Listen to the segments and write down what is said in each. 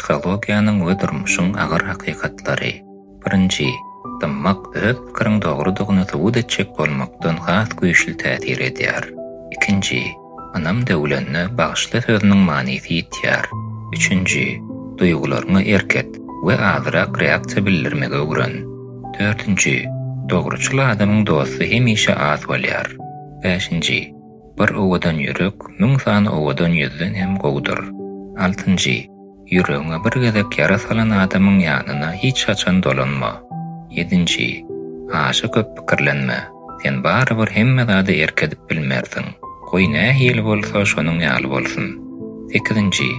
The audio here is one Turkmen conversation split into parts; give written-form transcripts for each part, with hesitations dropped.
Psihologiýanyň we durmuşyň agyr hakykatlary. Birinji, dymmak öz pikiriň dogrudygyny subut etjek bolmakdan has güýçli täsir edýär. Ikinji, ynam döwlende bagyşla sözüniň manysy ýitýär. Üçünji, duýgularyňa erk et we azrak reaksiýa bildirmegi öwren. Dördünji, dogruçyl adamyň dosty hemişe az bolýar. Bäşinji, bir owadan ýürek müň sany owadan ýüzden hem gowudyr. Altynjy, ýüregiňe bir gezek ýara salan adamyň ýanyna hiç haçan dolanma. Ýedinji, aşa köp pikirlenme, sen barybir hemme zada erk edip bilmersiň. Goý nähili bolsa şonuň ýaly bolsun. Sekizinji,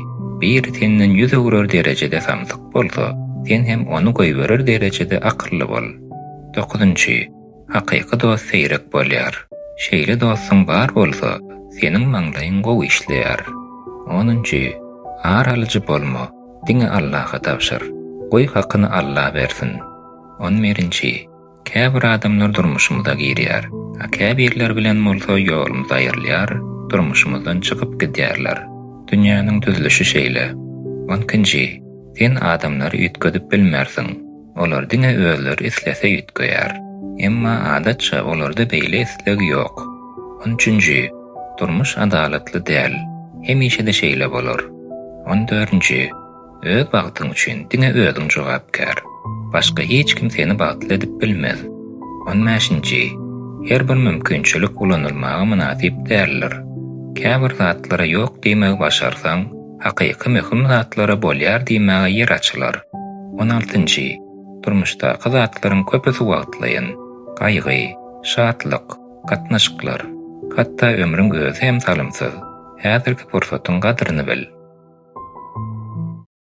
biri senden ýüz öwrer derejede samsyk bolsa, sen hem ony goýberer derejede akylly bol. Dokuzynjy, Hakyky dost seýrek bolýar. Şeýle dostuň bar bolsa, seniň maňlaýyň gowy işleýär. Onunjy, ar alyjy bolma, diňe Allaha tabşyr. Goý hakyny Alla bersin. On birinji, käbir adamlar durmuşymyza girýär, a käbirleri bilen bolsa ýolumyz aýrylýar, durmuşymyzdan çykyp gidýärler. Dünýäniň düzlüşi şeýle. On ikinji, sen adamlary üýtgedip bilmersiň. Olar diňe özleri islese üýtgeýär. Emma adatça olarda beýle isleg ýok. On üçünji, durmuş adalatly däl. Hemişe-de şeýle bolar. On dördünji, öz bagtyň üçin diňe özüň jogapkär. Başga hiç kim seni bagtly edip bilmez. On bäşinji, her bir mümkinçilik ulanylmaga mynasyp däldir. Käbir zatlara ýok diýmegi başarsaň, Hakyky möhüm zatlara bolýar diýmäge ýer açylar. On altynjy, durmuşdaky zatlaryň köpüsi wagtlaýyn. Gaýgy, şatlyk, gatnaşyklar, hatda ömrüň özi hem salymsyz. Häzirki pursatyň gadryny bil.